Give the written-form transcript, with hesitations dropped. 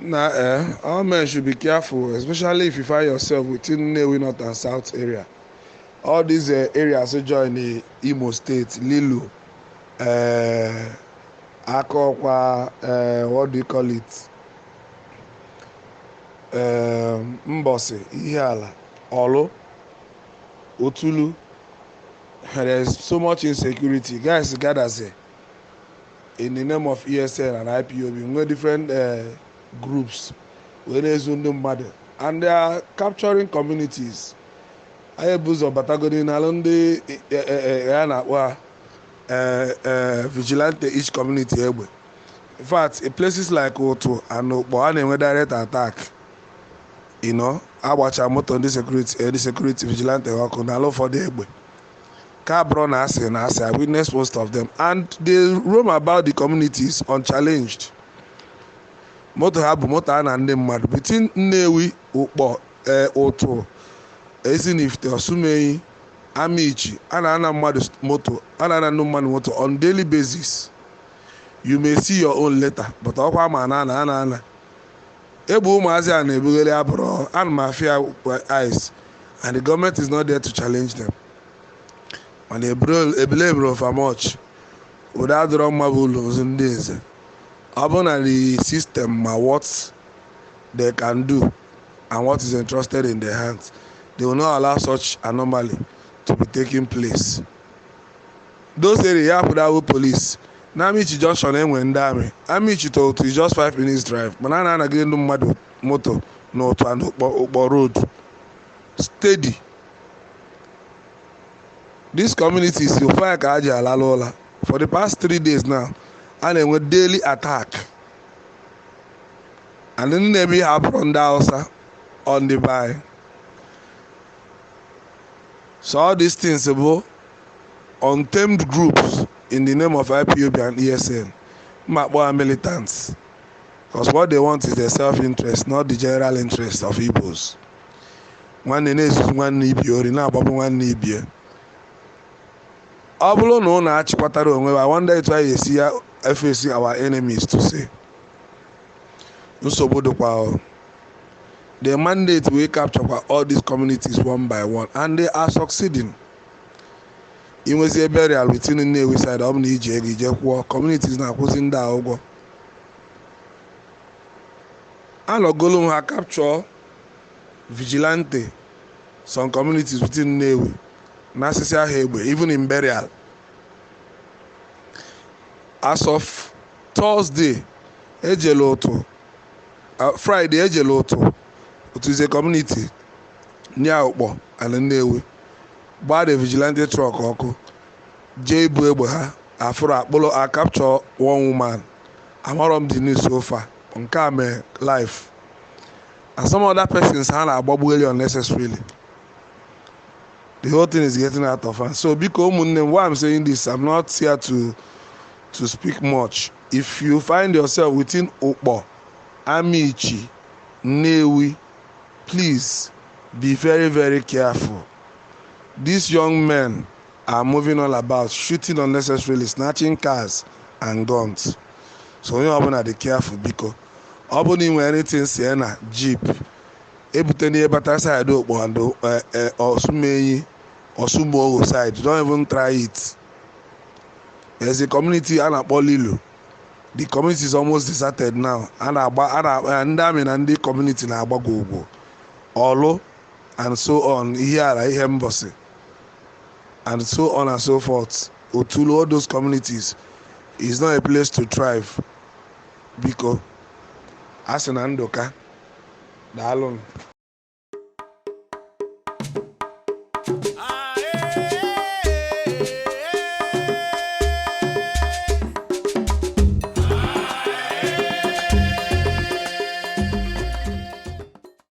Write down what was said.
Na all men should be careful, especially if you find yourself within Nnewi North and South area. All these areas wey join the Imo State, Lilu, Akokwa, what do you call it? Mbosi, Ihiala, Olo, Otulu. There's so much insecurity. Guys gather say in the name of ESN and IPOB, nwee different groups wee na-ezu ndị mmadụ, and they are capturing communities. Anyị bụ ụzọ batagodi n'alụ ndị ya na-akpọ ha vigilante, each community egbe. In fact, in places like Otu and Ukpo, a na-enwe direct attack, agbacha moto ndị security vigilante ọkụ n'ala, ụfọdụ egbe ka abụrụ na asị na asị. I witnessed most of them, and they roam about the communities unchallenged. Moto ha bụ moto a na ndị mmadụ between Nnewi, Ukpo, Ụtụ, Ezinifite, Osumenyi, Amichi, a na-ana mmadụ moto, a na-ana ndị mmadụ moto on daily basis. You may see your own later, but ọkwa ma na ana ana ana egbe ụmụazị a na-ebugheri abụrụ ana m afịa eyes, and the government is not there to challenge them. Mana ebule ebere over much, ụdị adịrọ mma bụ ụlọ ozu ndị nze. Ọ bụ na the system ma what they can do and what is entrusted in their hands, they will not allow such anomaly to be taking place. Those area ya pụdawo police na Amichi Junction, enwe ndị army. Amichi to Otu is just 5 minutes drive, mana a na-anagide ndị mmadụ moto n'Otu and Ukpo road steady. These communities, ofe a ka ha ji alala ụla. For the past 3 days now, a na-enwe daily attack, and ndị na-eme ihe abụrụ ndị Hausa on the by. So all these things bụ untamed groups in the name of IPOB and ESN. Mma akpọ ha militants, because what they want is their self-interest, not the general interest of Igbos. Nwanne na-ezuzu nwanne ibie ori, na-agbagbu nwanne ibie. Ọ bụrụ na ụnụ achịkwatara onwe, I wonder etu anyị esi ya face our enemies to say nsogbu dịkwa o. The mandate wey capture kwa all these communities one by one, and they are succeeding. Inwezie burial within Nnewi side, ọ bụ na iji ego ije kwụọ, communities na-akwụzi ndị a ụgwọ. Anọgolu m ha capture vigilante some communities within Nnewi na asịsị ahụ egbe, even in burial. As of Thursday ejela ụtụ, Friday ejela ụtụ. Ụtụ is a community near Ukpo and Nnewi. Gbaa the vigilante truck ọkụ, jee ibu egbe ha afụrụ akpụrụ a, capture one woman. Amarọ m the news so far. Nke a mee life and some other persons ha na-agbagbugheri unnecessarily. The whole thing is getting out of hand. So biko ụmụnne m, why I'm saying this, I'm not here to speak much. If you find yourself within Ukpo, Amichi, Nnewi, please be very, very careful. These young men are moving all about, shooting unnecessarily, snatching cars and guns. So onye ọbụla dị careful, biko. Ọ bụrụ na ị nwere anything, Sienna, Jeep ebute n'ihe bata side Ukpo and Osumenyi, Orsumoghu side, don't even try it. There's a community a na-akpọ Lilu. The community is almost deserted now. A na-agba a na ndị army na ndị community na-agbago ugwu Ọlụ and so on, Ihiala, ihe Mbọsị and so on and so forth, Otulu. All those communities is not a place to thrive. Biko, a sị na ndụka, daalụ.